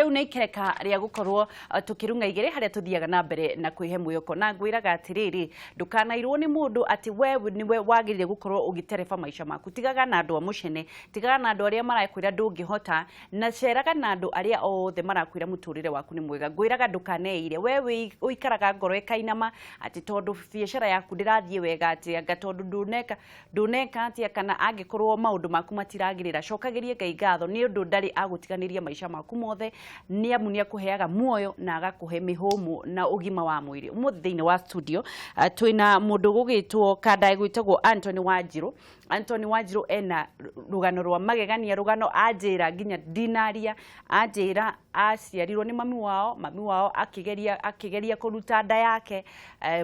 Rĩu nĩ ikereka rĩa gũkorwo tũkĩrung'a igĩrĩ harĩa tũthiaga na mbere na kwĩhe mwĩhoko, na ngwĩraga atĩrĩrĩ, ndũkanairwo nĩ mũndũ atĩ we nĩwe wagĩrĩire gũkorwo ũgĩtereba maica maku. Tigaga na andũ a mũcene, tigaga na andũ arĩa marakwĩra ndũngĩhota, na ceraga na andũ arĩa othe marakwĩra mũtũrĩre waku nĩ mwega. Ngwĩraga ndũkaneire we ũikaraga ngoro ĩkainama atĩ tondũ biacara yaku ndĩrathiĩ wega, atĩ anga tondũ ndũneka ndũneka atĩa, kana angĩkorwo maũndũ maku matiragĩrĩra, cokagĩrie Ngai ngatho nĩ ũndũ ndarĩ agũtiganĩria maica maku mothe, nĩ amu nĩ akũheaga muoyo na agakũhe mĩhũmũ na ũgima wa mwĩrĩ. Ũmũthĩ thĩinĩ wa studio twĩna mũndũ gũgĩtwo kanda gwĩtagwo Anthony Wanjirũ. Anthony Wanjirũ ena rũgano rwa magegania, rũgano anjĩra nginya ndinaria, anjĩra aciarirwo nĩ mami wao, mami wao akĩgeria kũruta nda yake,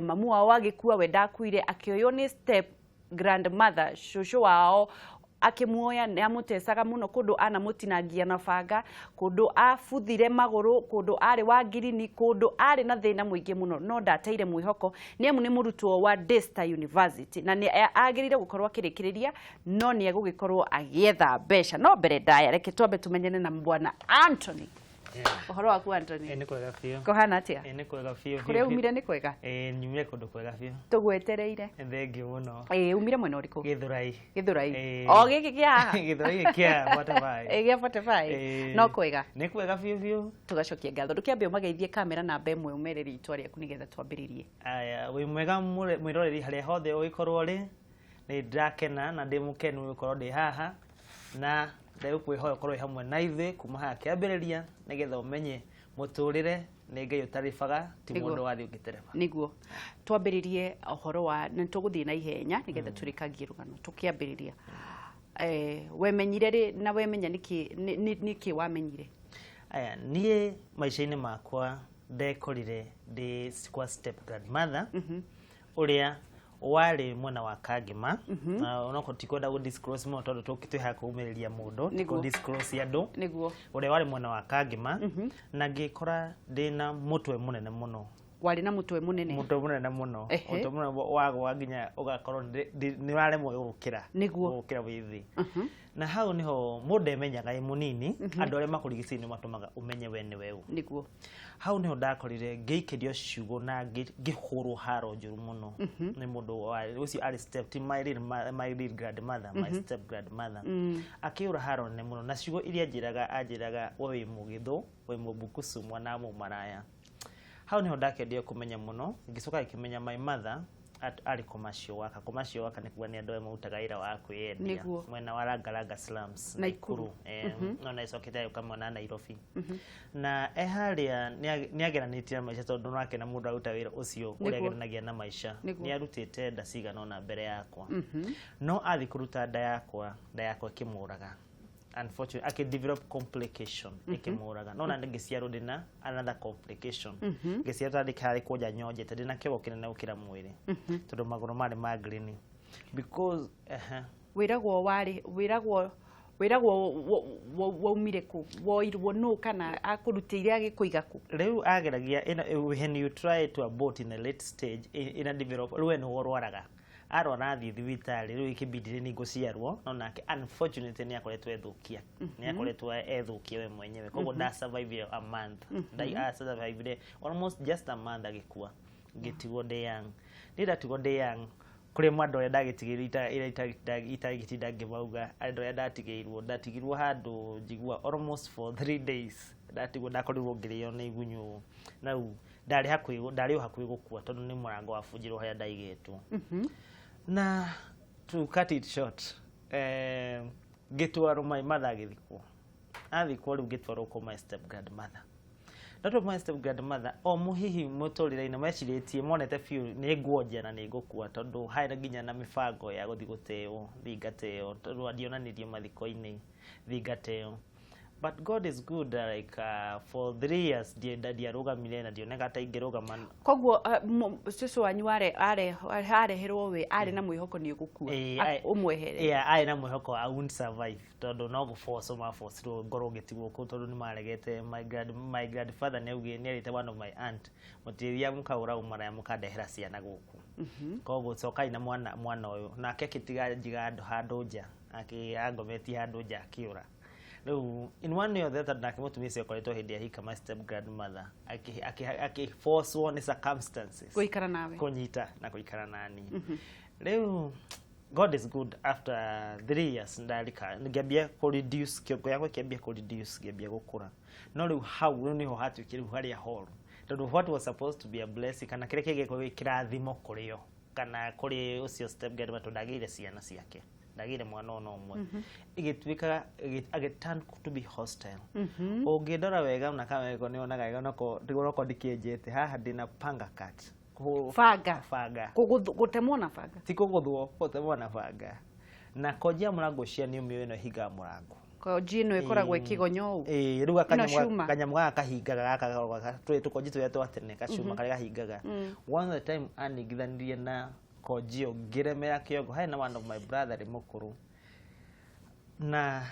mamu wao agĩkua, we ndakuire, akĩoywo nĩ step grandmother, cũcũ wao akĩmuoya, nĩ amũtecaga mũno, kũndũ anamũtinangia na banga, kũndũ abuthire magũrũ, kũndũ arĩ wa ngirini, kũndũ arĩ na thĩna mũingĩ mũno, no ndateire mwĩhoko nĩ amu nĩ mũrutwo wa Daystar University na nĩ agĩrĩire gũkorwo akĩrĩkĩrĩria, no nĩ egũgĩkorwo agĩetha mbeca. No mbere ndaya, reke twambe tũmenyane na bwana Anthony. Ũhoro waku, Anthony? Ĩ, nĩ kwega biũ. Kũhana atĩa? Ĩ, nĩ kwega biũ. Kũrĩa umire nĩ kwega? Ĩ, nyumire kũndũ kwega biũ. Tũgwetereire. Thengiũ mũno. Ĩ, umire mwena ũrĩkũ? Gĩthũrai. Gĩthũrai? Ĩ. O gĩkĩ kĩa haha? Gĩthũrai kĩa 45. Ĩ, gĩa 45. Ĩ. No kwega? Nĩ kwega biũ biũ. Tũgacokia ngatho. Ndũkĩambe ũmageithie kamera namba ĩmwe, ũmere rĩtwa rĩaku nĩgetha twambĩrĩrie. Aya, wĩ mwega mwĩroreri harĩa hothe ũgĩkorwo rĩ, nĩ ndĩrakena na ndĩ mũkenu gũkorwo ndĩ haha, na ndegũkwĩhoya ũkorwo wĩ hamwe na ithuĩ kuma haha kĩambĩrĩria nĩgetha ũmenye mũtũrĩre nĩ Ngai ũtarĩbaga, ti mũndũ wathiĩ ũngĩtereba. Nĩguo twambĩrĩrie ũhoro wa na tũgũthiĩ na ihenya nĩgetha tũrĩkangie rũgano. Tũkĩambĩrĩria, wemenyire rĩ na wemenya nĩkĩ nĩkĩ wamenyire? Aya, niĩ maica-inĩ makwa ndekorire ndĩ kwa step grandmother ũrĩa warĩ mwena wa Kangema, na onokorwo tikwenda gũ disclose mũno tondũ twĩ haha kũumĩrĩria mũndũ, ti kũ disclose andũ, ũrĩa warĩ mwena wa Kangema, na ngĩkora ndĩna mũtwe mũnene mũno. Warĩ na mũtwe mũnene? Mũtwe mũnene mũno. Mũtwe mũnene wagwa nginya ũgakorwo nĩ ũraremwo gũkĩra, gũkĩra wĩ thĩ. Na hau niho mũndũ emenyaga ĩ mũnini, andũ arĩa makũrigicĩirie nĩ matũmaga ũmenye we nĩwe ũ. Hau niho ndakorire ngĩikĩrio ciugo na ngĩhũrwo haro njũru mũno nĩ mũndũ ũcio arĩ step, ti my real, my real grandmother, my step grandmother, akĩhũra haro nene mũno na ciugo iria anjĩraga, anjĩraga we wĩ mũgĩthũ, wĩ mũbukusu, mwana wa mũmaraya. Hau niho ndakendire kũmenya mũno, ngĩcoka ngĩkĩmenya my mother arĩ commercial worker. Commercial worker nĩ kuga nĩ andũ arĩa marutaga wĩra wa kwĩyendia mwena wa Langalanga slums. Naikuru. No na ĩcokete agĩũka mwena wa Nairobi, na e harĩa nĩ ageranĩtie na maica, tondũ no akena mũndũ aruta wĩra ũcio ũrĩa ageranagia na maica. Nĩ arutĩte nda cigana ũna mbere yakwa, no athiĩ kũruta nda yakwa, nda yakwa ĩkĩmũraga. Unfortunately akĩ develop complication ĩkĩmũraga, no na ngĩciarwo ndĩna another complication. Ngĩciarwo tarĩ karĩ kwonja nyonjete, ndĩna kĩongo kĩnene gũkĩra mwĩrĩ, tondũ magũrũ marĩ ma green because Wĩragwo warĩ wĩragwo waumire kũ, woirwo nũ kana akũrutĩire agĩkũiga kũ? Rĩu ageragia when you try to abort in a late stage, ina develop, rĩu we nĩwe ũrwaraga, arwara athiĩ thibitarĩ, rĩu ikĩbindire nĩ ngũciarwo, no nake unfortunately nĩ akoretwo ethũkia, nĩ akoretwo ethũkia we mwenyewe, koguo nda survive a month, nda survive almost just a month, agĩkua, ngĩtigwo ndĩ young. Niĩ ndatigwo ndĩ young kũrĩ andũ arĩa ndagĩtigĩirwo, itagĩtinda ngĩmauga andũ arĩa ndatigĩirwo, ndatigirwo handũ njigua almost for 3 days, ndatigwo, ndakorirwo ngĩrĩo nĩ igunyũ, na rĩu ndarĩ hakuhĩ, ndarĩ o hakuhĩ gũkua, tondũ nĩ mũrango wabunjirwo harĩa ndaigĩtwo. Na to cut it short, ngĩtwarwo, my mother agĩthikwo, athikwo rĩu ngĩtwarwo kwa my step grandmother. Ndatwarwo my step grandmother, o mũhihi mũtũrĩre-inĩ mecirĩtie monete biũ nĩ nguonja na nĩ ngũkua, tondũ harĩ nginya na mĩbango ya gũthiĩ gũteo, thiĩ ngateo, tondũ ndionanirio mathiko-inĩ, thiĩ ngateo. But God is good, like for 3 years ndiarũgamire na ndioneka ta ingĩrũgama. Koguo cũcũ wanyu areherwo we arĩ na mwĩhoko nĩ ũgũkua? Ĩĩ, Ũmwehere. Yeah, arĩ na mwĩhoko I won't survive, tondũ no gũboco mabocirwo ngorwo ngĩtigwo kũu, tondũ nĩ maregete my grandfather nĩ augire, nĩ erĩte one of my aunt, mũtirĩthiaga mũkagũra ũmaraya mũkandehera ciana gũkũ, koguo cokai na mwana ũyũ. Nake akĩtiga njiga handũ nja, angometie handũ nja, akĩũra. Rĩu in one way or the other, nake mũtumia ũcio akoretwo hĩndĩ ahika my step grandmother akĩforcwo nĩ circumstances Gũikara nawe. Kũnyita na gũikara nani. Rĩu God is good, after 3 years ndarika ngĩambia kũ reduce kĩongo yakwa, kĩambia kũ reduce, ngĩambia gũkũra. No rĩu hau rĩu nĩho hatuĩkire rĩu harĩa horu, tondũ what was supposed to be a blessing kana kĩrĩa kĩngĩkorwo gĩ kĩrathimo kũrĩ o kana kũrĩ ũcio step grandmother, tondũ ndagĩire ciana ciake, ndagĩire mwana ona ũmwe, ĩgĩtuĩka agĩ turn to be hostile. Ũngĩndora wega na kameko nĩ wonaga wega noko ndikĩenjete haha, ndĩna panga cut. Banga. Banga. Gũtemwo na banga. Ti kũgũthwo, gũtemwo na banga. Na konjia mũrango cia nĩ ũmĩũĩ ĩno ĩhingaga mũrango. Konji ĩno ĩkoragwo ĩkĩgonya ũũ. Ĩĩ, rĩu Ĩno cuma. Kanyamũ gaka kahingaga gaka gakoragwo tũrĩ tũkonji tũrĩa twa tene, gacuma karĩa kahingaga. One of the time aningithanirie na konji ĩyo ngĩremera kĩongo harĩ na one of my brother rĩ mũkũrũ, na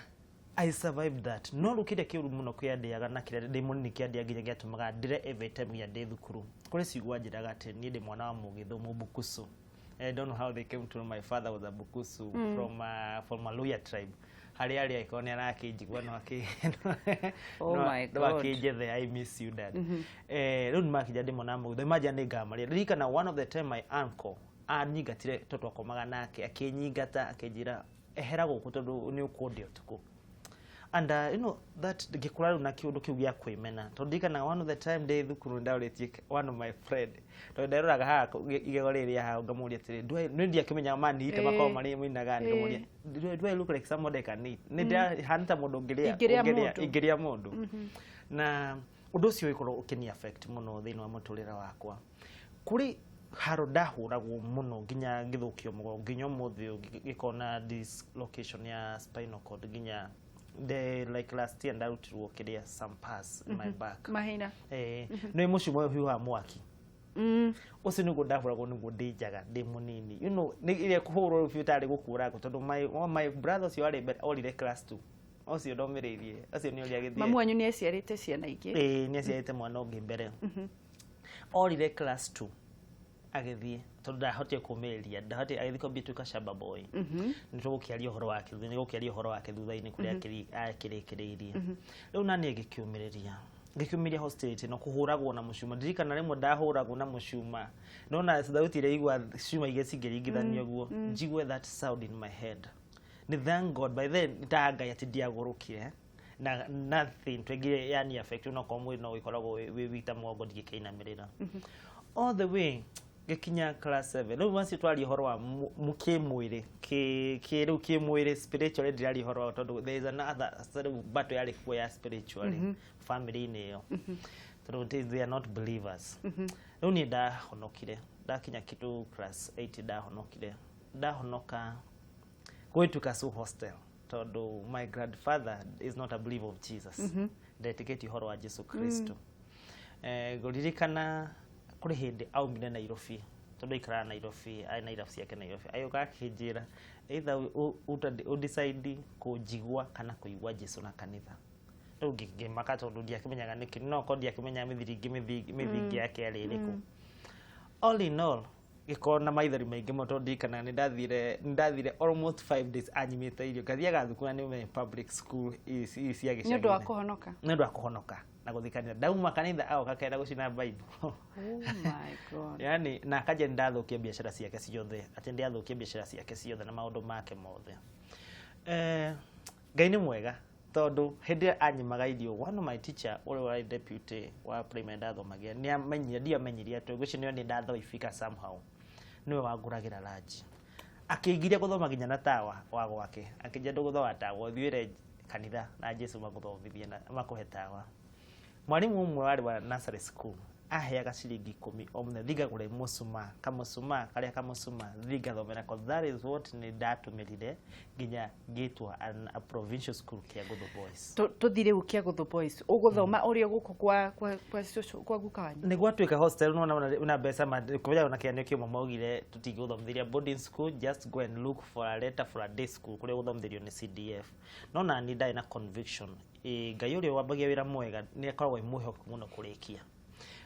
I survived that. No rĩu kĩrĩa kĩũru mũno kĩandĩaga na kĩrĩa ndĩ mũnini kĩandĩa nginya gĩatũmaga ndĩre every time nginya ndĩ thukuru, kũrĩ ciugo anjĩraga atĩ niĩ ndĩ mwana wa mũgĩthũ mũbukusu. I don't know how they came to know my father was a Bukusu from a Luhya tribe. Harĩa arĩ angĩkorwo nĩ arakĩnjigua no akĩ Oh my no God. akĩnjethe. I miss you, Dad. Rĩu nĩmakinja ndĩ mwana wa mũgĩthũ, imagine nĩ ngamarĩa. Ririkana one of the time my uncle anyingatire tondũ twakomaga nake, akĩnyingata akĩnjĩra ehera gũkũ tondũ nĩ ũkũndĩa ũtukũ. And you know that ngĩkũra rĩu na kĩũndũ kĩu gĩa kwĩmena, tondũ ndirikanaga one of the time ndĩ thukuru nĩndaũrĩtie one of my friend, tondũ nderoraga haha igego rĩrĩ rĩa haha, ngamũria atĩrĩ, nĩ ndiakĩmenyaga maniite makoragwo marĩ moinaga, ngamũria, do I look like somebody I can eat? Nĩ ndĩrahana ta mũndũ ũngĩrĩa Ingĩrĩa mũndũ. Ingĩrĩa mũndũ? Na ũndũ ũcio ũgĩkorwo ũkĩni affect mũno thĩinĩ wa mũtũrĩre wakwa. Kũrĩ haro ndahũragwo mũno nginya ngĩthũkio mũgongo, nginya ũmũthĩ ũyũ ngĩkorwo na dislocation ya spinal cord, nginya the like last year ndarutirwo kĩrĩa, some pass in my back. Mahina. Eh, nĩ mũcumo ũyũ ũhiũhaga mwaki. Ũcio nĩguo ndahũragwo nĩguo ndĩ njaga ndĩ mũnini, nĩ ĩrĩa kũhũrwo rĩu biũ tarĩ gũkũrangwo, tondũ my brother ũcio warĩ mbere orire class 2, ũcio ndomĩrĩirie, ũcio nĩ ũrĩa agĩthiĩ. Mamu wanyu nĩ aciarĩte ciana ingĩ? Ĩĩ, nĩ aciarĩte mwana ũngĩ mbere, orire class 2 agĩthiĩ tondũ ndahotire kũmĩrĩria, ndahotire, agĩthiĩ kwambia tuĩka shamba boy. Nĩ tũgũkĩaria ũhoro wake, nĩ gũkĩaria ũhoro wake thutha-inĩ kũrĩa akĩrĩkĩrĩirie. Rĩu nani ngĩkĩũmĩrĩria, ngĩkĩũmĩrĩria hostility no kũhũragwo na mũcuma. Ndirikana rĩmwe ndahũragwo na mũcuma, nona thauti ĩrĩa igua cuma igĩ cingĩringithanio ũguo, njigue that sound in my head. Nĩ thank God by then ta Ngai atĩ ndiagũrũkire na nothing twengire, yani affect no korwo mwĩrĩ no ũgĩkoragwo wĩ wita mũgongo ndingĩkĩinamĩrĩra all the way gĩkinya class 7. Rĩu macio twaria ũhoro wa kĩmwĩrĩ, rĩu kĩmwĩrĩ, spiritually ndĩraria ũhoro wa, tondũ there is another rĩu battle yarĩ kuo ya spiritually family-inĩ ĩyo, tondũ they are not believers. Rĩu niĩ ndahonokire ndakinya kĩndũ class 8, ndahonokire, ndahonoka gwĩtuĩka so hostel, tondũ my grandfather is not a believer of Jesus, ndetĩkĩtie ũhoro wa Jesu Kristo. Ngũririkana kũrĩ hĩndĩ aumire Nairobi, tondũ aikaraga Nairobi, arĩ na irabu ciake Nairobi, agĩũka akĩnjĩra either ũdecide kũnjigua kana kũigua Jesu na kanitha. Rĩu ngĩmaka tondũ ndiakĩmenyaga nĩkĩ, no korwo ndiakĩmenyaga mĩthiringi mĩthingi yake yarĩ ĩrĩkũ. All in all gĩkorwo na maithori maingĩ mũno, tondũ ndirikanaga nĩ ndathire almost 5 days anyimĩte irio, ngathiaga thukuru na nĩ public school ici cia Nĩ ũndũ wa gĩcagi-inĩ. kũhonoka. Nĩ ũndũ wa kũhonoka na gũthiĩ kanitha. Ndauma kanitha agoka kenda gũcina Bible. Oh my God. Yani na akanja nĩ ndathũkia biacara ciake ciothe, atĩ ndĩathũkia biacara ciake ciothe na maũndũ make mothe. Ngai nĩ mwega, tondũ hĩndĩ ĩrĩa anyimaga irio, one of my teacher ũrĩa warĩ deputy wa primary ndathomagia nĩ amenyire, ndiamenyire atĩ ũcio nĩwe nĩ ndathoifika somehow, nĩwe wangũragĩra lunch, akĩngiria gũthoma nginya na tawa wa gwake, akĩnjĩra ndũgũthoma tawa, ũthiĩre kanitha na Jesu magũthomithie na makũhe tawa. Mwarimu ũmwe warĩ wa nursery school aheaga ciringi 10 o mũthenya, thiĩ ngagũre mũcuma, kamũcuma karĩa kamũcuma, thiĩ ngathome nako. That is what nĩ ndatũmĩrire nginya ngĩtwo a provincial school, Kĩangũthũ Boys. Tũthiĩ rĩu Kĩangũthũ Boys, ũgũthoma ũrĩ o gũkũ kwa cũcũ, kwa guka wanyu? Nĩ gwatuĩka hostel, nona na mbeca kũmenya ona kĩanio kĩmwe maugire tũtingĩgũthomithĩria boarding school, just go and look for a letter for a day school kũrĩa ũgũthomithĩrio nĩ CDF. No nani ndarĩ na conviction. Ĩ, Ngai ũrĩa wambagia wĩra mwega nĩ akoragwo e mwĩhokeku mũno kũrĩkia.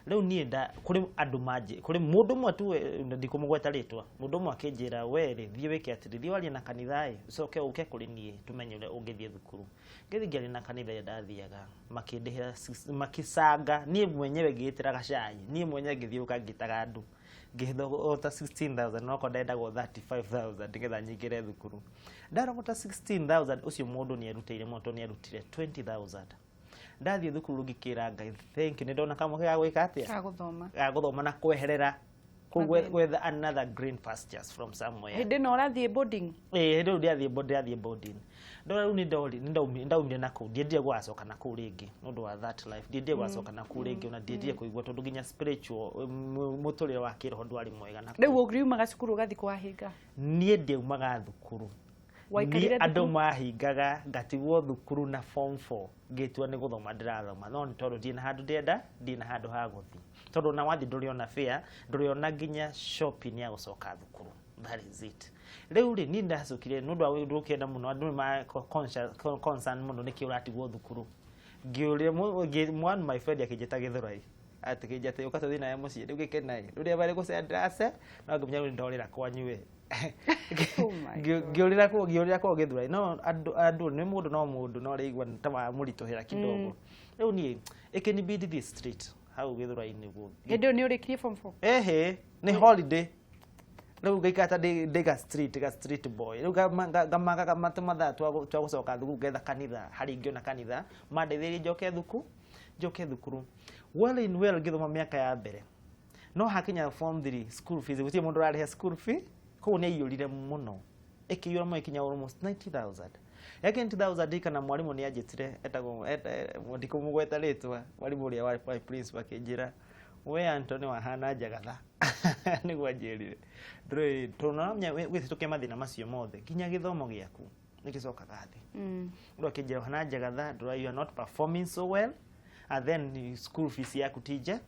Rĩu niĩ nda kũrĩ andũ manjĩ, kũrĩ mũndũ ũmwe tu, ndikũmũgweta rĩtwa, mũndũ ũmwe akĩnjĩra, "We rĩ, thiĩ wĩke atĩrĩ, thiĩ warie na kanitha ĩ, ũcoke ũke kũrĩ niĩ tũmenye ũrĩa ũngĩthiĩ thukuru." Ngĩthiĩ ngĩaria na kanitha ĩrĩa ndathiaga, makĩndĩhĩra, makĩcanga, niĩ mwenyewe ngĩĩtĩra gacai, niĩ mwenyewe ngĩthiũka ngĩtaga andũ, ngĩthogota 16,000, nokorwo ndendagwo 35,000 nĩgetha nyingĩre thukuru. Ndarogota 16,000. Ũcio mũndũ nĩ erutĩire mũno tondũ nĩ arutire 20,000. Ndathiĩ thukuru ngĩkĩra Ngai thank you, nĩ ndona kamweke ga gwĩka atĩa? Ga gũthoma. Ga gũthoma na kweherera kũu Mathĩna. Gwetha another green pastures from somewhere. Hĩndĩ ĩno ũrathiĩ boarding? Ĩĩ, rĩu ndĩrathiĩ boarding. Ndona rĩu nĩ ndori nĩ ndaumire na kũu, ndiendire gũgacoka na kũu rĩngĩ nĩ ũndũ wa that life, ndiendire gũgacoka na kũu rĩngĩ, ona ndiendire kũigua tondũ nginya spiritual mũtũrĩre wa kĩroho ndwarĩ mwega na Rĩu kũu. ũriumaga cukuru ũgathiĩ kwahinga? Niĩ ndiaumaga thukuru. Waikarire Niĩ andũ thukuru? mahingaga, ngatigwo thukuru na form 4, ngĩtua nĩ gũthoma ndĩrathoma, no nĩ tondũ ndirĩ na handũ ndĩrenda, ndirĩ na handũ ha gũthiĩ, tondũ ona wathiĩ ndũrĩona fare, ndũrĩona nginya shopping ya gũcoka thukuru. That is it. Rĩu rĩ, niĩ ndacokire nĩ ũndũ wa ũndũ ũkĩenda mũno, andũ nĩ ma concern mũno nĩkĩ ũratigwo thukuru. Ngĩũria one my friend akĩnjĩta Gĩthũrai, atĩ atĩ ũka tũthiĩ nawe mũciĩ. Rĩu gĩkena ĩ, rĩu rĩa gũcea ndĩrace no ngĩmenya rĩu nĩndorĩra kwanyu ĩ. Oh my God. Ngĩũrĩra kũu Gĩthũrai, no andũ nĩ mũndũ no mũndũ no rĩigua ta wamũritũhĩra kidogo. Rĩu niĩ ĩkĩnibidi thiĩ street hau Gĩthũrai-inĩ ũguo. Hĩndĩ ĩyo nĩ ũrĩkirie form 4? Ehe, nĩ holiday. Rĩu ngaikara ta ndĩ ga street boy. Rĩu ngamakaga mathaa twa gũcoka thukuru, ngetha kanitha harĩa ingĩona kanitha mandeithĩrĩrie njoke thukuru. Well in well, ngĩthoma mĩaka ya mbere, no hakinya form 3, school fees, gũtirĩ mũndũ ũrarĩha school fee, koguo nĩ aiyũrire mũno, ĩkĩiyũra mũno, ĩkinya almost 90,000. Yake 90,000, kana mwarimũ nĩ anjĩtire, etagwo ndikũmũgweta rĩtwa, mwarimũ ũrĩa warĩ principal, akĩnjĩra, "We Anthony, wahana njagatha." Nĩguo anjĩrire, ndũrĩ tondũ noramenya wĩhĩtũke mathĩna macio mothe, nginya gĩthomo gĩaku nĩgĩcokaga thĩ. Rĩu akĩnjĩra, "Ũhana njagatha, ndũra you are not performing so well, and then school fees yaku ti njega."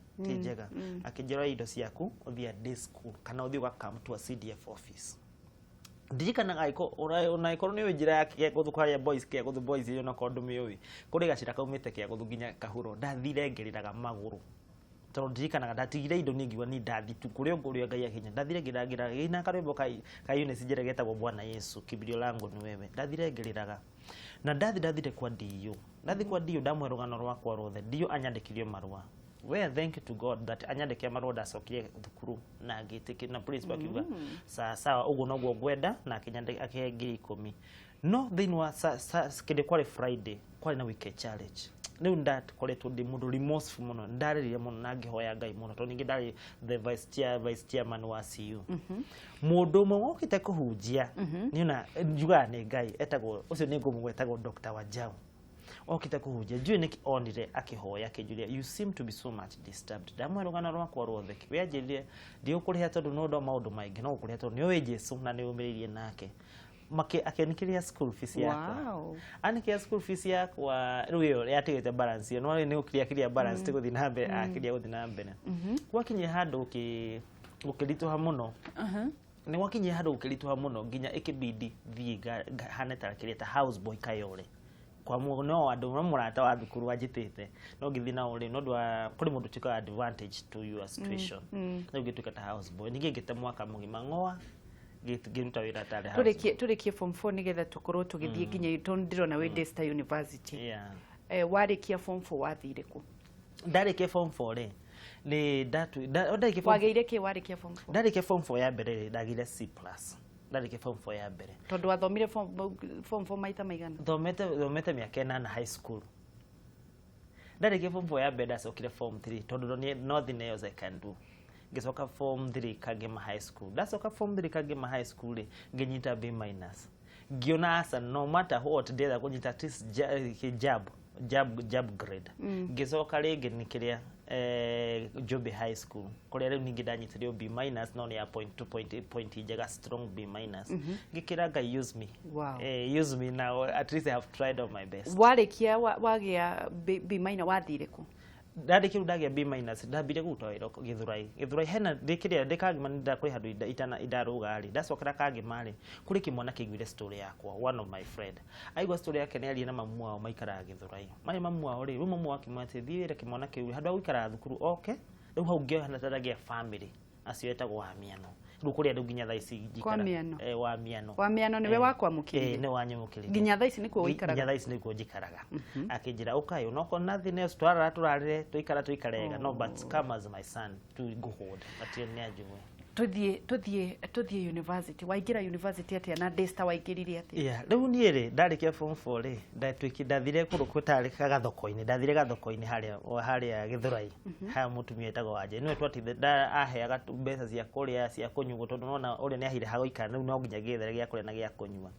Akĩnjĩra, "Indo ciaku ũthiĩ day school kana ũthiĩ ũgakam to a CDF office." Ndirikanaga ona ĩkorwo nĩ ũĩ njĩra ya Kĩagũthu, harĩa boys, Kĩagũthu Boys ĩyo, onakorwo ndũmĩũĩ, kũrĩ gacĩra kaumĩte Kĩagũthu nginya Kahuro, ndathire ngĩrĩraga magũrũ tondũ ndirikanaga ndatigire indo niĩ, ngiuga niĩ ndathi tu kũrĩa ũngũrĩa Ngai akinya. Ndathire ngĩrĩraga, ngĩina karwĩmbo ka Eunice Njere getagwo "Bwana Yesu kimbilio langu ni wewe". Ndathire ngĩrĩraga na ndathire kwa DU, ndathi kwa DU, ndamwe rũgano rwakwa ruothe. DU anyandĩkirie marũa. Well, thank you to God that anyandĩkĩra marũa, ndacokire thukuru na ngĩtĩkĩra, na principal akiuga sawa sawa, ũguo noguo ngwenda, na akĩnyandĩka, akĩhe 10,000. No thĩinĩ wa kĩndũ kwarĩ Friday, kwarĩ na weekend challenge. Rĩu ndakoretwo ndĩ mũndũ remorseful mũno, ndarĩrire mũno na ngĩhoya Ngai mũno, tondũ ningĩ ndarĩ the vice chairman wa CU. Mũndũ ũmwe wokĩte kũhunjia, nĩona njugaga nĩ Ngai, etagwo ũcio nĩ ngũmũgwetagwo Dr. Wanjau, okĩte kũhunjia, njũĩ nĩkĩ onire akĩhoya, akĩnjũria, "You seem to be so much disturbed." Ndamwe rũgano rwakwa ruothe. We anjĩrire, "Ndigũkũrĩha tondũ no ndo maũndũ maingĩ, no gũkũrĩha tondũ nĩ ũĩ Jesu na nĩ ũmĩrĩirie nake." Akĩnikĩria school fees yakwa. Anikĩria school fees yakwa, rĩu ĩyo yatigĩte balance ĩyo, no rĩu nĩ gũkiria kiria balance, ti gũthiĩ na mbere, akiria gũthiĩ na mbere. Gwakinyire handũ gũkĩritũha mũno, nĩ gwakinyire handũ gũkĩritũha mũno nginya ĩkĩbidi thiĩ hane ta kĩrĩa ta house boy Kayole kwa no andũ, no mũrata wa thukuru wanjĩtĩte, no ngĩthiĩ nao rĩ, no ũndũ wa kũrĩ mũndũ ũtuĩkaga advantage to your situation. Rĩu ngĩtuĩka ta house boy, ningĩ ngĩte mwaka mũgima ng'oa ngĩruta wĩra tarĩ house. Tũrĩkie form 4 nĩgetha tũkorwo tũgĩthiĩ nginya, tondũ ndĩrona wĩ Daystar University. Yeah. Warĩkia form 4 wathire kũ? Ndarĩkia form 4 rĩ, nĩ ndarĩkia form Wagĩire kĩ warĩkia form 4? Ndarĩkia form 4 ya mbere rĩ, ndagĩire C plus ndarĩkia form 4 ya mbere. Tondũ wathomire form 4 maita maigana? Thomete mĩaka 8 high school. Ndarĩkia form 4 ya mbere, ndacokire form 3 tondũ ndonire nothing else I can do. Ngĩcoka form 3 Kangema High School. Ndacoka form 3 Kangema High School rĩ, ngĩnyita B minus. Ngĩona asa, no matter what, ndĩrenda kũnyita at least jab jab jab grade. Ngĩcoka rĩngĩ nĩ kĩrĩa Njũmbĩ High School, kũrĩa rĩu ningĩ ndanyitire B minus, no nĩ ya point two point point njega, strong B minus. Ngĩkĩra Ngai, "Use me." Use me now, at least I have tried all my best. Warĩkia wagĩa B minus wathire kũ? Ndarĩkia rĩu ndagĩa B minus, ndambire kũruta wĩra Gĩthũrai. Gĩthũrai hena ndĩkĩrĩa ndĩ Kangema, nĩ ndakũrĩ handũ itana indarũga rĩ, ndacokera Kangema rĩ, kũrĩ kĩmwana kĩaiguire story yakwa. One of my friend aigua story yake, nĩ arie na mamu wao maikaraga Gĩthũrai, marĩ mamu wao rĩ, rĩu mamu wao akĩmwĩra atĩ thiĩ wĩre kĩmwana kĩu handũ ha gũikaraga thukuru oke Rĩu hau ngĩona ta ndagĩa family acio etagwo wa Miano. Rĩu kũrĩa rĩu nginya thaa ici njikaraga. Kwa Miano? Wa Miano. Wa Miano nĩwe wakwamũkĩrire? Nĩwe wanyamũkĩrire. Nginya thaa ici nĩkuo ũikaraga? Nginya thaa ici nĩkuo njikaraga. Akĩnjĩra ũkai onokorwo nothing else, twarara tũrarĩre, tũikara tũikarega, no but come as my son, tu ngũhũnde atĩ nĩ anjũĩ. Tũthiĩ university. Waingĩra university atĩa na Daystar waingĩrire atĩa? Yeah, rĩu niĩ rĩ ndarĩkia form 4 rĩ, ndatuĩki ndathire kũndũ kwĩtarĩ gathoko-inĩ, ndathire gathoko-inĩ harĩa o harĩa Gĩthũrai, harĩa mũtumia wĩtagwo Wanjĩri nĩwe twatithe aheaga mbeca cia kũrĩa, cia kũnyua, tondũ nona ũrĩa nĩ aheire ha gũikara, rĩu no nginya ngĩethere gĩa kũrĩa na gĩa kũnyua.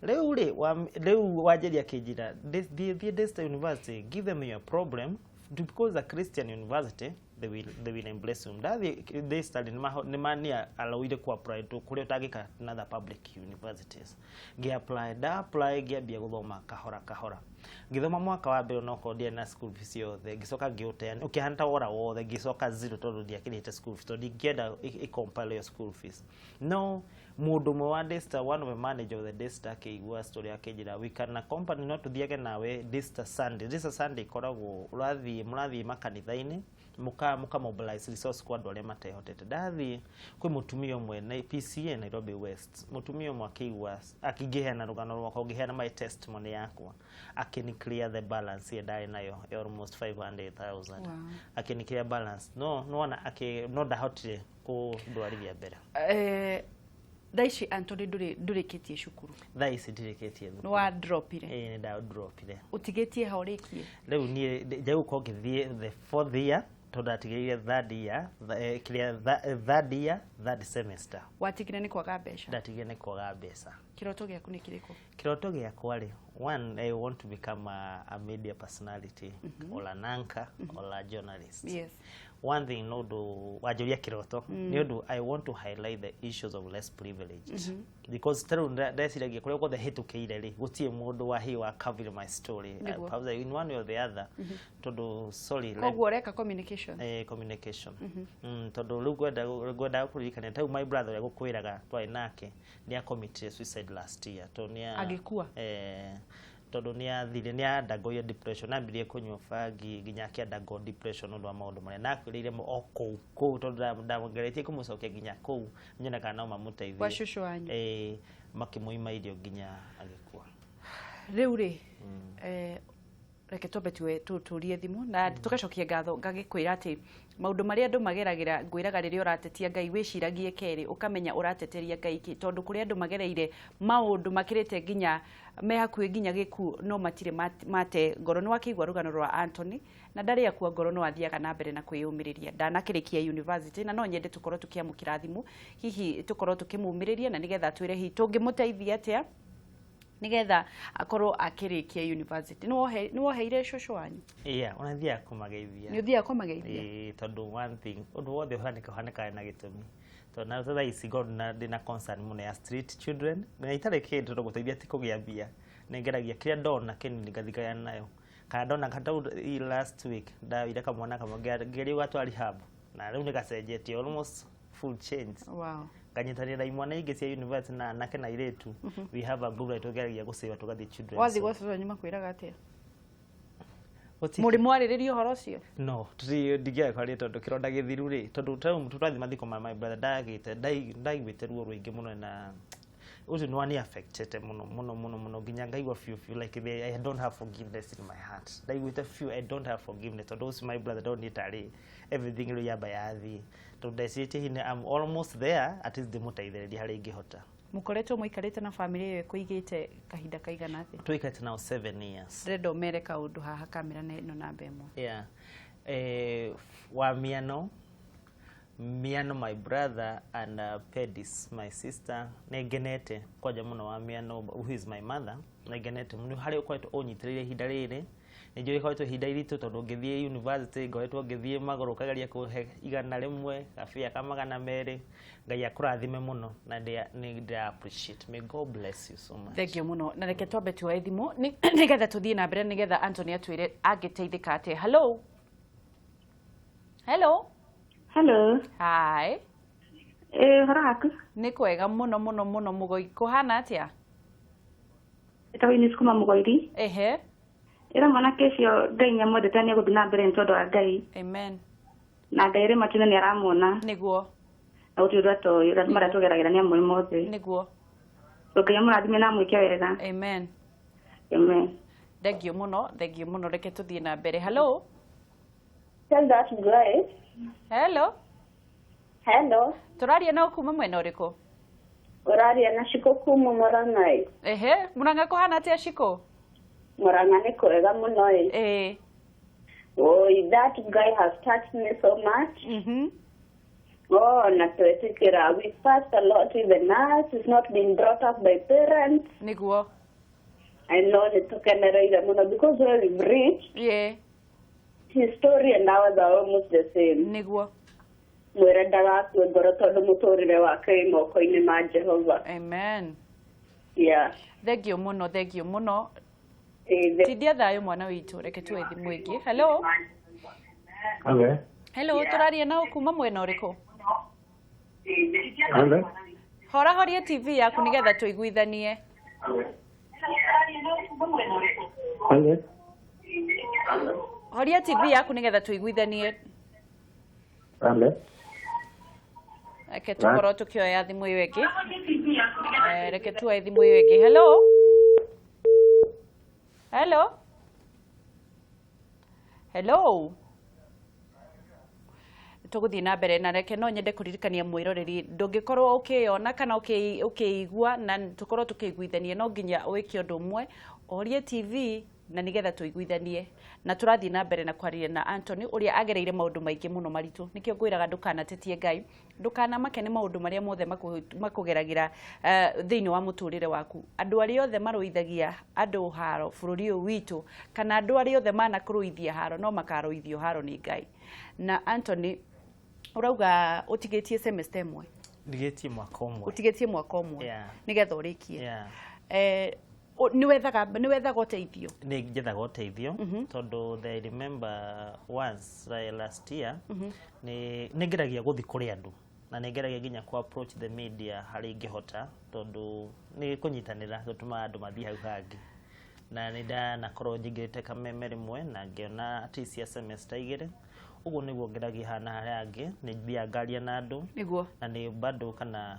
Rĩu rĩ rĩu Wanjĩri akĩnjĩra thiĩ Daystar University, give them your problem, because a Christian university they will embrace you. Ndathi Daystar nĩ mania allowire ku apply to kũrĩa ũtangĩka na other public universities. Ngĩ apply, nda apply, ngĩambia gũthoma kahora kahora. Ngĩthoma mwaka wa mbere onokorwo ndiarĩ na school fees yothe, ngĩcoka ngĩũteania, ũkĩhana ta wora wothe, ngĩcoka zero tondũ ndiakĩrĩhĩte school fees, tondũ ndingĩenda ĩ compile your school fees. No mũndũ ũmwe wa Daystar, one of the manager of the Daystar, akĩigua story, akĩnjĩra we can accompany, no tũthiage nawe Daystar Sunday. Daystar Sunday ĩkoragwo ũrathiĩ mũrathiĩ makanitha-inĩ, muka mobilize resource kwa andũ arĩa matehotete. Ndathiĩ kwĩ mũtumia ũmwe na PCA Nairobi West, mũtumia ũmwe akĩigua akĩngĩheana rũgano rwakwa, ngĩheana my testimony yakwa, akĩni clear the balance ĩrĩa ndarĩ nayo ya almost 500,000. Akĩni clear balance, no nona akĩ no ndahotire kũndwarithia mbere. Thaa ici Anthony ndũrĩkĩtie cukuru? Thaa ici ndirĩkĩtie Nĩ thukuru. wa dropire? Ĩĩ, nĩ ndadropire. Ũtigĩtie ha ũrĩkie? Rĩu niĩ njagĩrĩirwo gũkorwo ngĩthiĩ the fourth year, tondũ ndatigĩrĩire third year, kĩrĩa third year, third semester. Watigire nĩ kwaga mbeca? Ndatigire nĩ kwaga mbeca. Kĩroto gĩaku nĩ kĩrĩkũ? Kĩroto gĩakwa rĩ, one, I want to become a media personality or an anchor or a journalist. One thing, no ũndũ wanjũria kĩroto nĩ ũndũ I want to highlight the issues of less privileged, because tarĩu ndeciragia kũrĩa guothe hĩtũkĩire rĩ, gũtirĩ mũndũ wa hi wa cover my story. Perhaps in one way or the other, tondũ sorry Koguo ũreka communication? Communication, tondũ rĩu ngwenda kũririkania tarĩu my brother ũrĩa gũkwĩraga twarĩ nake nĩ committed suicide last year, tondũ nĩ Agĩkua? Tondũ nĩ athire nĩ undergo depression, ambirie kũnyua bangi nginya akĩ undergo depression ũndũ wa maũndũ marĩa nakwĩrĩire o kũu kũu, tondũ ndageretie kũmũcokia nginya kũu nyone kana no mamũteithie. Gwa cũcũ wanyu? Makĩmũima irio nginya agĩkua. Rĩu rĩ, reke twambe tũrie thimũ na tũgacokia ngatho. Ngagĩkwĩra atĩ maũndũ marĩa andũ mageragĩra, ngwĩraga rĩrĩa ũratetia Ngai wĩciragie kerĩ, ũkamenya ũrateteria Ngai kĩ, tondũ kũrĩ andũ magereire maũndũ makĩrĩte nginya me hakuhĩ nginya gĩkuũ, no matirĩ mate ngoro. Nĩ wakĩigua rũgano rwa Anthony, na ndarĩ akua ngoro, no athiaga na mbere na kwĩyũmĩrĩria, ndanakĩrĩkia university. Na no nyende tũkorwo tũkĩamũkĩra thimũ, hihi tũkorwo tũkĩmũmĩrĩria na nĩgetha twĩre hihi tũngĩmũteithia atĩa nigetha akorwo akĩrĩkia university. Nĩ woheire cũcũ wanyu? Yeah, ona thiaga kũmageithia. Nĩ ũthiaga kũmageithia? Ĩĩ, tondũ one thing, ũndũ wothe ũhanĩka ũhanĩkaga na gĩtũmi, tondũ na thaa ici ngorwo ndĩna concern mũno ya street children, na itarĩ kĩndũ, tondũ gũteithia ti kũgĩa mbia, nĩ ngeragia kĩrĩa ndona kĩnini ngathigayana nayo, kana ndona kata last week ndaoire kamwana kamwe ngĩgeria gũgatwara rehab, na rĩu nĩ gacenjetie, almost full change. Nganyitanĩra na imwana ingĩ cia university na anake na airĩtu, we have a group tũgeragia gũcĩva tũgathiĩ children's Wathiĩ home. gwa cũcũ wanyu makwĩraga atĩa? Gũtirĩ. Mũrĩ mwarĩrĩria ũhoro ũcio? No ndingĩaga kwaria, tondũ kĩronda gĩthiru rĩ, tondũ tarĩu tũrathiĩ mathiko ma my brother, ndagĩte ndaiguĩte ruo rũingĩ mũno, na ũcio nĩ wani affectete mũno mũno mũno mũno, nginya ngaigua biũ biũ like I don't have forgiveness in my heart. Ndaiguĩte biũ I don't have forgiveness, tondũ ũcio my brother ndonire tarĩ everything rĩu yamba yathiĩ, tondũ ndecirĩtie hihi I'm almost there, at least ndĩmũteithĩrĩrie harĩa ingĩhota. Mũkoretwo mũikarĩte na bamĩrĩ ĩyo ĩkũigĩte kahinda kaigana atĩa? Tũikarĩte nao 7 years. Ndĩrenda ũmere kaũndũ haha kamera na ĩno namba ĩmwe. Yeah. Wa Miano, Miano my brother and Pedis my sister, nĩ ngenete kwanja mũno wa Miano, who is my mother, nĩ ngenete mũno harĩa ũkoretwo ũnyitĩrĩire ihinda rĩrĩ. Nĩ njũĩ ĩkoretwo ihinda iritũ, tondũ ngĩthiĩ university ngoretwo ngĩthiĩ magũrũ, ũkageria kũhe 100, gabia ka 200. Ngai akũrathime mũno, na nĩ ndĩra appreciate. May God bless you so much. Thank you mũno, na reke twambe tuoe thimũ nĩgetha tũthiĩ na mbere, nĩgetha Anthony atwĩre angĩteithĩka atĩa. Hello, hello. Hello. Hi. Ũhoro waku? Nĩ kwega mũno mũno mũno. Mũgoi kũhana atĩa? Ĩtagwo Ines kuma Mũgoiri. Ĩra mwanake ũcio Ngai nĩ amwendete, nĩ egũthiĩ na mbere nĩ tondũ wa Ngai. Amen. Na Ngai rĩ matu-inĩ nĩ aramuona. Nĩguo. Na gũtirĩ ũndũ atoĩ, ũrĩa marĩa tũgeragĩra nĩ amwe mothe. Nĩguo. So Ngai amũrathime na amwĩke wega. Amen. Amen. Thengio mũno, thengio mũno, reke tũthiĩ na mbere. Hello. Tell that guy. Hello. Hello. Tũraria nao kuma mwena ũrĩkũ? Ũraria na Shiko kuma Murang'a. Ehe, Murang'a kũhana atĩa Shiko? Murang'a nĩ kwega mũno ĩ. Ĩĩ. Oh, that guy has touched me so much. Oh, na twetĩkĩra. We fast a lot even us. It's not been brought up by parents. Nĩguo. I know nĩ tũkenereire mũno because where we've reached, his story and ours are almost the same. Nĩguo. Mwĩre ndagakue ngoro tondũ mũtũrĩre wake wĩ moko-inĩ ma Jehova. Amen. Yeah. Thengio mũno, thengio mũno. Eh, Tindia thayũ mwana witũ, reke tuoe thimũ ĩngĩ. Hello. Hello. Hello, tũraria nao kuma mwena ũrĩkũ? Hello. Hora horia TV yaku nĩgetha tũiguithanie. Hello. Horia TV yaku nĩgetha tũiguithanie. Hello. Reke tũkorwo tũkĩoya thimũ ĩyo ĩngĩ. Reke tuoe thimũ ĩyo ĩngĩ. Hello. Hello. Hello. Tũgũthiĩ na mbere na reke no nyende kũririkania mwĩroreri ndũngĩkorwo ũkĩyona kana ũkĩigua na tũkorwo tũkĩiguithania no nginya wĩke ũndũ ũmwe, ũhorie TV na nĩgetha tũiguithanie. Na tũrathiĩ na mbere na kwaria na Anthony ũrĩa agereire maũndũ maingĩ mũno maritũ. Nĩkĩo ngwĩraga ndũkanatetie Ngai, ndũkanamake nĩ maũndũ marĩa mothe makũgeragĩra thĩinĩ wa mũtũrĩre waku. Andũ arĩa othe marũithagia andũ haro bũrũri ũyũ witũ kana andũ arĩa othe manakũrũithia haro no makarũithio haro nĩ Ngai. Na Anthony, ũrauga ũtigĩtie semester ĩmwe? Ndigĩtie mwaka ũmwe. Ũtigĩtie mwaka ũmwe. Yeah. Nĩgetha ũrĩkie. Yeah. Nĩ wethaga ũteithio? Nĩ njethaga ũteithio tondũ I remember once last year nĩ ngeragia gũthiĩ kũrĩ andũ na nĩ ngeragia nginya ku approach the media harĩa ingĩhota tondũ nĩ kũnyitanĩra gũtũmaga andũ mathiĩ hau hangĩ. Na nĩ ndanakorwo njingĩrĩte kameme rĩmwe na ngĩona at least ya semester igĩrĩ. Ũguo nĩguo ngeragia haha na harĩa hangĩ, nĩ thiaga ngaria na andũ. Nĩguo. Na nĩ bado kana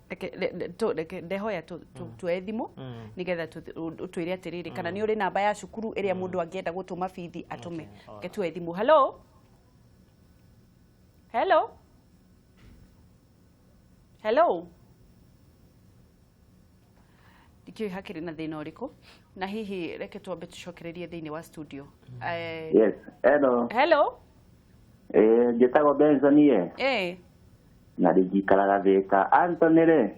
Reke ndehoya tuoe thimũ nĩgetha ũtwĩre atĩrĩrĩ kana nĩ ũrĩ namba ya cukuru ĩrĩa mũndũ angĩenda gũtũma bithi atũme. Reke tuoe thimũ. Hello. Hello. Hello. Ndikĩũĩ hakĩrĩ na thĩna ũrĩkũ na hihi reke twambe tũcokererie thĩinĩ wa studio. Yes, hello. Hello. Njĩtagwo Benson ye. Na ndĩikaraga Thĩka. Anthony rĩ?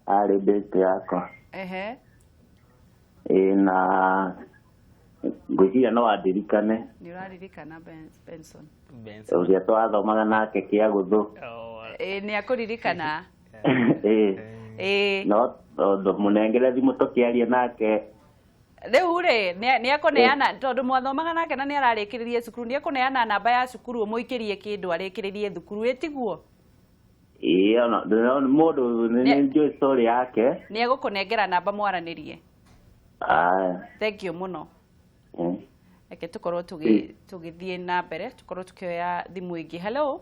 Arĩ best yakwa. Na ngwĩciria no andirikane. Nĩ ũraririkana Benson? Benson. Ũrĩa twathomaga nake kĩa gũthũ. Nĩ akũririkana. No tondũ mũnengere thimũ tũkĩaria nake. Rĩu rĩ nĩ ekũneana tondũ mwathomaga nake na nĩ ararĩkĩrĩrie cukuru, nĩ ekũneana namba ya cukuru ũmũikĩrie kĩndũ arĩkĩrĩrie thukuru, ĩ tiguo? Ĩĩ, ona mũndũ nĩ njũĩ story yake. Nĩ egũkũnengera namba mwaranĩrie. Aya. Thank you mũno. Reke tũkorwo tũgĩthiĩ na mbere, tũkorwo tũkĩoya thimũ ĩngĩ. Hello.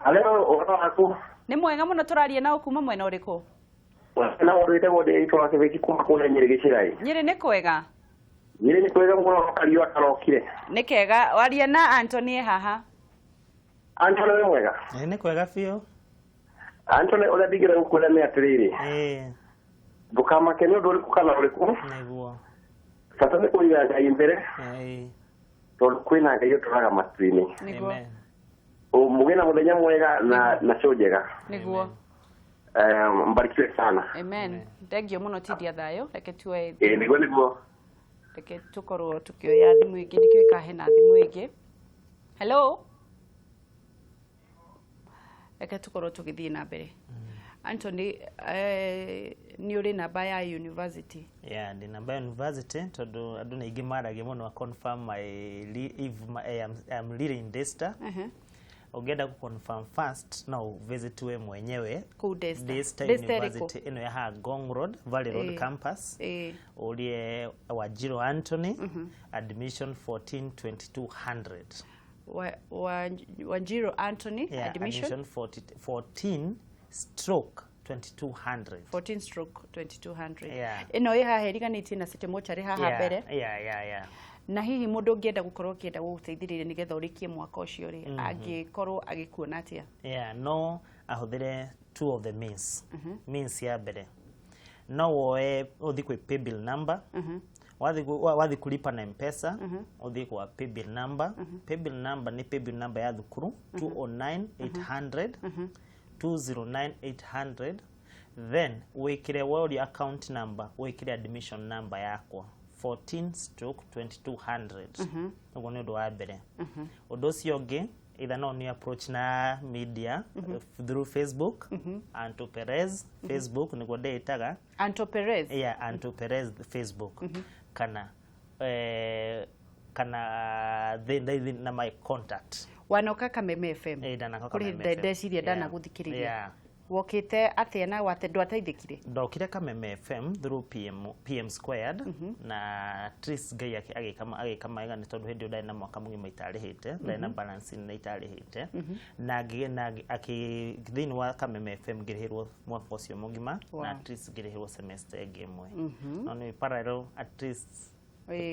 Hello, ũhoro waku? Nĩ mwega mũno, tũraria nao kuma mwena ũrĩkũ? Na mũndũ wĩtagwo Ndĩritũ wa Kĩbĩki kuma kũrĩa Nyĩrĩ Gĩcĩrai. Nyĩrĩ nĩ kwega? Nyĩrĩ nĩ kwega mũno, kariũa karokire. Nĩ kega, waria na Anthony e haha. Anthony wĩ mwega? Nĩ kwega biũ. Anthony, ũrĩa ndingĩenda gũkwĩra nĩ atĩrĩrĩ. Ndũkamake nĩ ũndũ ũrĩkũ kana ũrĩkũ. Nĩguo. Bata nĩ kũiga Ngai mbere. Tondũ kwĩna Ngai ũtũraga matu-inĩ. Nĩguo. Mũgĩe na mũthenya mwega na show njega. Nĩguo. Mbarikiwe sana. Amen. Thengio mũno, tindia thayũ. Reke tuoe Nĩguo nĩguo. Reke tũkorwo tũkĩoya thimũ ĩngĩ, ndikĩũĩ kana hena thimũ ĩngĩ. Hello. Reke tũkorwo tũgĩthiĩ na mbere. Anthony, nĩ ũrĩ namba ya university? Yeah, ndĩ namba ya university tondũ andũ nĩ aingĩ maragia mũno a confirm my if my, I am really in Daystar. Ũngĩenda ku confirm first no visit we mwenyewe Kũu Daystar. Daystar Daystar ĩrĩkũ? University ĩno ya haha Ngong Road, Valley Road campus. Ũrie Wanjiru Anthony, admission 142200. Wanjiru Anthony. Yeah, admission 14 stroke 2200. 14 stroke 2200. Yeah. Ĩno ĩ haha ĩriganĩtie na City Mortuary haha mbere. Yeah. Na hihi mũndũ ũngĩenda gũkorwo akĩenda gũgũteithĩrĩria nĩgetha ũrĩkie mwaka ũcio rĩ, angĩkorwo agĩkuona atĩa? Yeah, no ahũthĩre two of the means. Means ya mbere, no woe ũthiĩ kwĩ paybill number. Wathiĩ kulipa na Mpesa, ũthiĩ kwa paybill number. Paybill number nĩ paybill number ya thukuru, 209800, 209800. Then wĩkĩre woria account number, wĩkĩre admission number yakwa, 14/2200. Ũguo nĩ ũndũ wa mbere. Ũndũ ũcio ũngĩ, either no ni approach na media through Facebook, Anto Perez Facebook nĩguo ndĩĩtaga. Anto Perez. Yeah, Anto Perez Facebook, kana kana na my contact. Wanoka Kameme FM? Eh, ndanoka Kũrĩ Kameme FM. ndeciria ndanagũthikĩrĩria. Wokĩte atĩa na ndwateithĩkire? Ndokire Kameme FM through PM squared, na Tris Ngai agĩka mawega, nĩ tondũ hĩndĩ ĩyo ndarĩ na mwaka mũgima itarĩhĩte, ndarĩ na balance na itarĩhĩte, na akĩ thĩinĩ wa Kameme FM ngĩrĩhĩrwo mwaka ũcio mũgima, na at least ngĩrĩhĩrwo semester ĩngĩ ĩmwe. No nĩ parallel, at least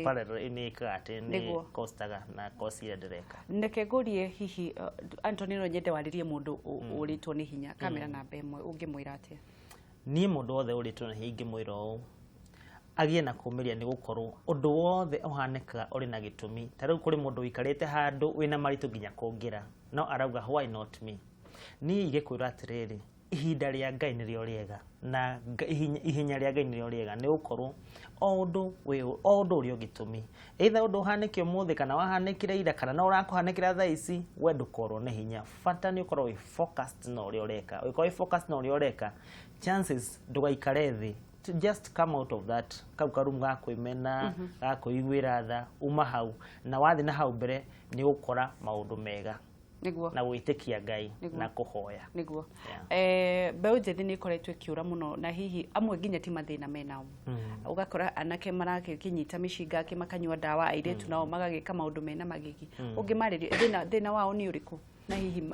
parallel nĩ ĩkaga atĩ nĩ costaga na course ĩrĩa ndĩreka. Reke ngũrie, hihi Anthony, no nyende warĩrie mũndũ ũrĩtwo nĩ hinya, kamera namba 1, ũngĩmwĩra atĩa? Niĩ mũndũ wothe ũrĩtwo nĩ hinya ingĩmwĩra ũũ: agĩe na kũmĩria, nĩ gũkorwo ũndũ wothe ũhanĩkaga ũrĩ na gĩtũmi. Ta rĩu kũrĩ mũndũ ũikarĩte handũ wĩna maritũ nginya kũngĩra, no arauga, "Why not me?" Niĩ ingĩkwĩra atĩrĩrĩ, ihinda rĩa Ngai nĩrĩo rĩega, na ihenya rĩa Ngai nĩrĩo rĩega, nĩ gũkorwo o ũndũ ũrĩ o gĩtũmi. Either ũndũ ũhanĩke ũmũthĩ, kana wahanĩkire ira, kana no ũrakũhanĩkĩra thaa ici, we ndũkorwo nĩ hinya. Bata nĩ ũkorwo wĩ focused na ũrĩa ũreka. Ũngĩkorwo wĩ focused na ũrĩa ũreka, chances ndũgaikare thĩ, to just come out of that kau karumu ga kwĩmena, ga kwĩiguĩra tha. Uma hau na wathiĩ na hau mbere, nĩ ũgũkora maũndũ mega na gwĩtĩkia Ngai na kũhoya. Mbeũ njĩthĩ nĩ ĩkoretwo ĩkĩũra mũno, na hihi amwe nginya ti mathĩna menao. Ũgakora anake marakĩnyita mĩcinga akĩ makanyua ndawa, airĩtu nao magagĩka maũndũ mena magigi. Ũngĩmarĩria, thĩna wao nĩ ũrĩkũ, na hihi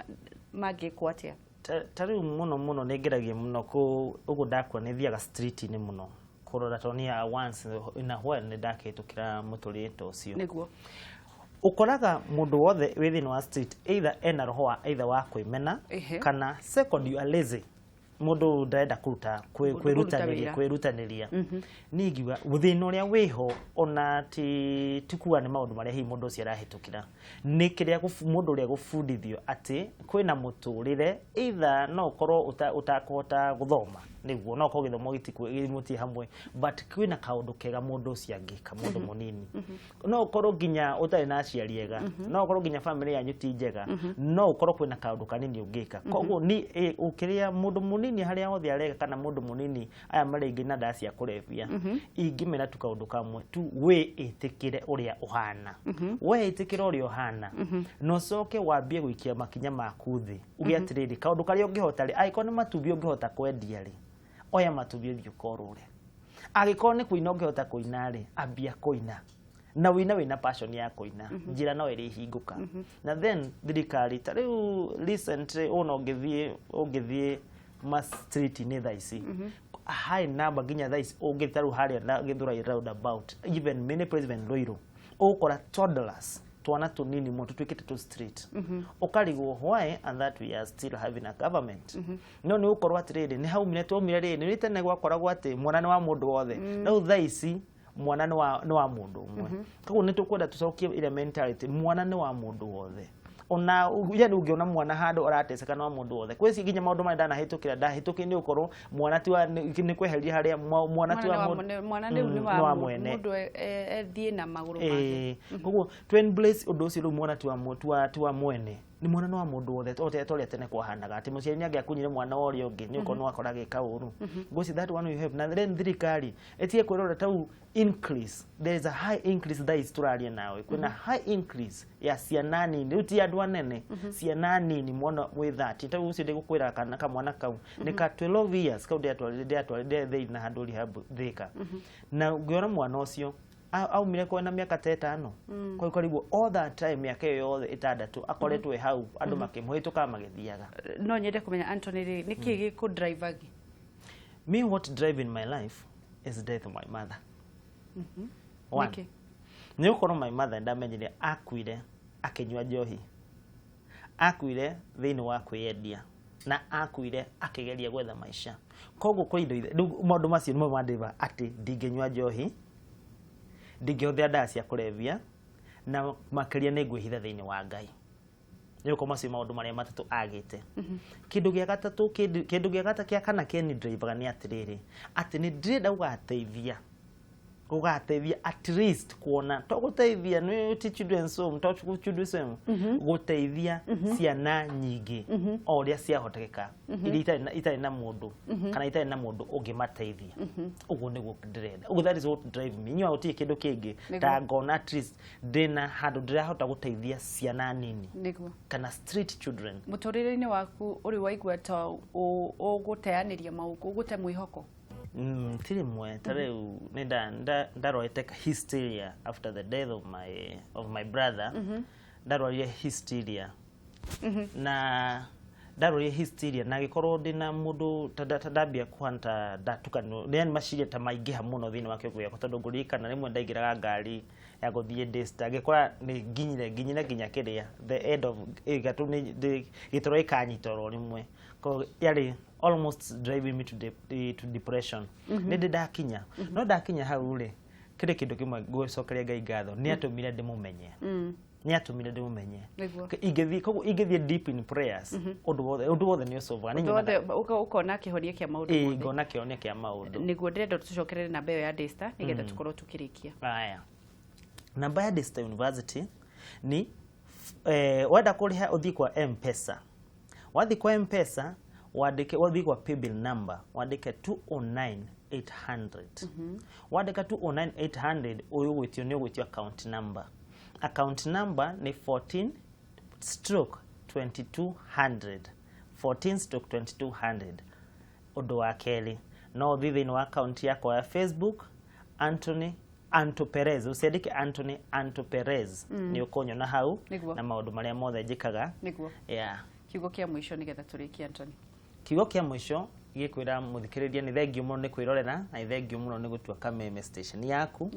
mangĩkwo atĩa? Ta rĩu mũno mũno nĩ ngeragia mũno kũ ũguo ndakua nĩ thiaga street-inĩ mũno kũrora, tondũ niĩ once in a while nĩ ndakĩhĩtũkĩra mũtũrĩre ta ũcio. Ũkoraga mũndũ wothe wĩ thĩinĩ wa street either ena roho wa either wa kwĩmena, kana second, you are lazy, mũndũ ndarenda kũruta Mũndũ kũruta kwĩrutanĩria wĩra. Kwĩrutanĩria. Niĩ ingiuga thĩna ũrĩa wĩho ona ti kuga nĩ maũndũ marĩa hihi mũndũ ũcio arahĩtũkĩra, nĩ kĩrĩa mũndũ ũrĩa gũbundithio atĩ kwĩna mũtũrĩre. Either no ũkorwo ũtakũhota gũthoma, nĩguo no ũkorwo gĩthomo gĩtirĩ hamwe, but kwĩna kaũndũ kega mũndũ ũcio angĩka. Mũndũ mũnini no ũkorwo nginya ũtarĩ na aciari ega, no ũkorwo nginya family yanyu ti njega, no ũkorwo kwĩna kaũndũ kanini ũngĩka. Koguo ni ũkĩrĩa mũndũ mũnini harĩa hothe areka, kana mũndũ mũnini aya marĩa na ndawa cia kũrebia, ingĩmera tu kaũndũ kamwe tu: wĩ ĩtĩkĩre ũrĩa ũhana. We ĩtĩkĩre ũrĩa ũhana, na ũcoke wambie gũikia makinya maku thĩ, uge atĩrĩrĩ, kaũndũ karĩa ũngĩhota rĩ, angĩkorwo nĩ matumbĩ ũngĩhota kwendia rĩ, oya matumbĩ ũthiĩ ũkorũre. Angĩkorwo nĩ kũina ũngĩhota kũina rĩ, ambia kũina na wĩna passion ya kũina, njĩra no ĩrĩhingũka. Na then thirikari, ta rĩu recently ũna ũngĩthiĩ ma street-inĩ thaa ici, high number nginya thaa ici ũngĩthiĩ ta rĩu harĩa na Githurai roundabout, even many places, even Ruiru, ũgũkora toddlers, twana tũnini mũno tũtuĩkĩte tũ street. Ũkarigwo why and that we are still having a government. No nĩ gũkorwo atĩrĩrĩ, nĩ haumire twaumire rĩrĩ, nĩ tene gwakoragwo atĩ mwana nĩ wa mũndũ wothe. Rĩu thaa ici mwana nĩ wa mũndũ ũmwe. Koguo nĩ tũkwenda tũcokie ile mentality, mwana nĩ wa mũndũ wothe. Ona yani ũngĩona mwana handũ arateseka, nĩ wa mũndũ wothe. Kwĩ nginya maũndũ marĩa ndanahĩtũkĩra, ndahĩtũkĩire nĩ gũkorwo mwana ti wa nĩ kweheria harĩa mwana ti wa mũndũ. Mwana rĩu nĩ nĩ wa wa mwene. Mũndũ ethiĩ na magũrũ make. Ĩĩ, koguo to embrace ũndũ ũcio rĩu, mwana ti wa mwene, nĩ mwana nĩ wa mũndũ wothe, ta ũrĩa tene kwahanaga atĩ mũciari nĩ angĩakunyire mwana wa ũrĩa ũngĩ, nĩ ũkorwo nĩ wakora agĩka ũru. Ngwĩciria that one we have. Na then thirikari ĩtige kwĩrora tau increase, there is a high increase. Thaa ici tũraria nawe kwĩna high increase ya ciana nini, rĩu ti andũ anene, ciana nini, mwana wĩ 30. Ta rĩu ũcio ndĩgũkwĩra, kana kamwana kau nĩ ka 12 years, kau ndĩatwarire thĩinĩ na handũ rehab Thĩka, na ngĩona mwana ũcio. Aumire kwa na mĩaka ta 5. Kwa karibu all that time, mĩaka ĩyo yothe 6 akoretwo e hau, andũ makĩmũhĩtũkaga magĩthiaga. No nyende kũmenya, Anthony rĩ, nĩkĩ gĩkũ drive? Me, what drive in my life is death of my mother. One. Nĩkĩ? Nĩ gũkorwo my mother ndamenyire akuire akĩnyua njohi, akuire thĩinĩ wa kwĩyendia, na akuire akĩgeria gwetha maica. Koguo kũrĩ indo rĩu maũndũ macio nĩmo mandriva atĩ ndingĩnyua njohi, ndingĩhũthĩra ndawa cia kũrebia, na makĩria nĩ ngwĩhitha thĩinĩ wa Ngai, nĩ gũkorwo macio maũndũ marĩa matatũ agĩte. Kĩndũ gĩa gatatũ, kĩndũ gĩa gatatũ, kĩa kana kĩni drivaga nĩ atĩrĩrĩ, atĩ nĩ ndĩrenda gũgateithia at least kuona to gũteithia nĩ ti children's home, to children's home, gũteithia ciana nyingĩ o ũrĩa ciahotekeka iria itarĩ na mũndũ kana itarĩ na mũndũ ũngĩmateithia. Ũguo nĩguo ndĩrenda. Ũguo that is what drive me. Inyuĩ gũtirĩ kĩndũ kĩngĩ ta ngona at least ndĩna handũ ndĩrahota gũteithia ciana nini kana street children. Mũtũrĩre-inĩ waku ũrĩ waigua ta ũgũteanĩria maũndũ, ũgũte mwĩhoko? Ti rĩmwe. Ta rĩu nĩ ndarwarĩte hysteria after the death of my brother. Ndarwarire hysteria na ndarwarire hysteria na gĩkorwo ndĩna mũndũ ta ndambia kũhana ta ndatukanĩrwo, yani maciria ta maingĩha mũno thĩinĩ wa kĩongo gĩakwa, tondũ ngũririkana rĩmwe ndaingĩraga ngari ya gũthiĩ Daystar, ngĩkora nĩ nginyire nginya kĩrĩa the end of gatũ gĩtoro gĩkanyita oro rĩmwe. Koguo yarĩ almost driving me to depression. Nĩ ndĩ ndakinya, no ndakinya hau rĩ, kĩrĩ kĩndũ kĩmwe ngũcokeria Ngai ngatho, nĩ atũmire ndĩmũmenye, nĩ atũmire ndĩmũmenye. Ingĩthiĩ, koguo ingĩthiĩ deep in prayers, ũndũ wothe nĩ ũcovaga. Nĩ Ũndũ wothe ũkona kĩhonia kĩa maũndũ mothe. Ngona kĩhonia kĩa maũndũ. Nĩguo ndĩrenda tũcokerere namba ĩyo ya Daystar nĩgetha tũkorwo tũkĩrĩkia. Aya, namba ya Daystar University ni wenda kũrĩha ũthiĩ kwa M-Pesa. Wathiĩ kwa M-Pesa wandĩke, wathiĩ kwa paybill number wandĩke 209800. Wandĩka 209800, ũyũ ũgwĩtio, nĩ ũgwĩtio account number. Account number nĩ 14/2200, 14/2200. Ũndũ wa kerĩ, no ũthiĩ thĩinĩ wa account yakwa ya Facebook, Anthony Anto Perez, ũciandĩke Anthony Anto Perez, nĩ ũkũnyona hau na maũndũ marĩa mothe njĩkaga. Yeah. Kiugo kĩa mũico nĩgetha tũrĩkie, Anthony. Kiugo kĩa mũico gĩkwĩra mũthikĩrĩria nĩ thengio mũno nĩ kwĩrorera, na nĩ thengio mũno nĩ gũtua Kameme station yaku,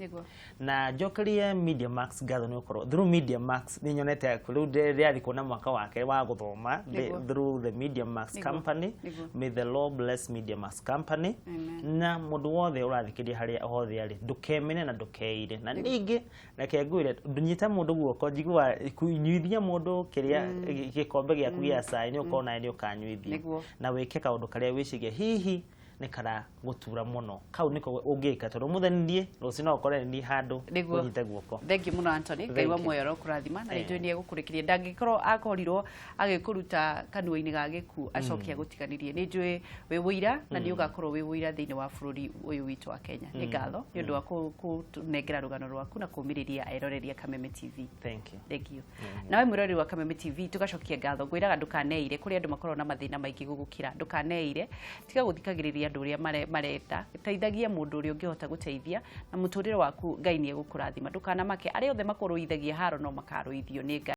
na njokerie Media Max ngatho nĩ gũkorwo through Media Max nĩ nyonete rĩu ndĩrathiĩ kuona mwaka wake wa gũthoma through the Media Max company. May the Lord bless Media Max company. Amen. Na mũndũ wothe ũrathikĩrĩria harĩa hothe arĩ, ndũkemene na ndũkeire. Na ningĩ reke ngwĩre, ndũnyita mũndũ guoko, njigua kũnyuithia mũndũ kĩrĩa gĩkombe gĩaku gĩa cai, nĩ ũkorwo nawe nĩ ũkanyuithia. Na wĩke kaũndũ karĩa wĩciria hihi nĩ karagũtura mũno, kau nĩko ũngĩka, tondũ mũthenya niĩ rũciũ no ũkore nĩ niĩ handũ ũnyite guoko. Thank you mũno, Anthony. Ngai wa Thank you. muoyo arokũrathima, na nĩ njũĩ nĩ egũkũrĩkĩria, ndangĩkorwo akorirwo agĩkũruta kanua-inĩ ga gĩkuũ acoke agũtiganĩrie. Nĩ njũĩ wĩ wũira na nĩ ũgakorwo wĩ wũira thĩinĩ wa bũrũri ũyũ witũ wa Kenya. Nĩ ngatho nĩ ũndũ wa kũtũnengera rũgano rwaku na kũmĩrĩria eroreri a Kameme TV. Thank you. Thank you. Nawe mwĩroreri wa Kameme TV, tũgacokia ngatho. Ngwĩraga ndũkaneire, kũrĩ andũ makoragwo na mathĩna maingĩ gũgũkĩra. Ndũkaneire, tiga gũthikagĩrĩria andũ ũrĩa marenda. Teithagia mũndũ ũrĩa ũngĩhota gũteithia, na mũtũrĩre waku Ngai nĩ egũkũrathima. Ndũkanamake, arĩa othe makũrũithagia haro no makarũithio nĩ Ngai.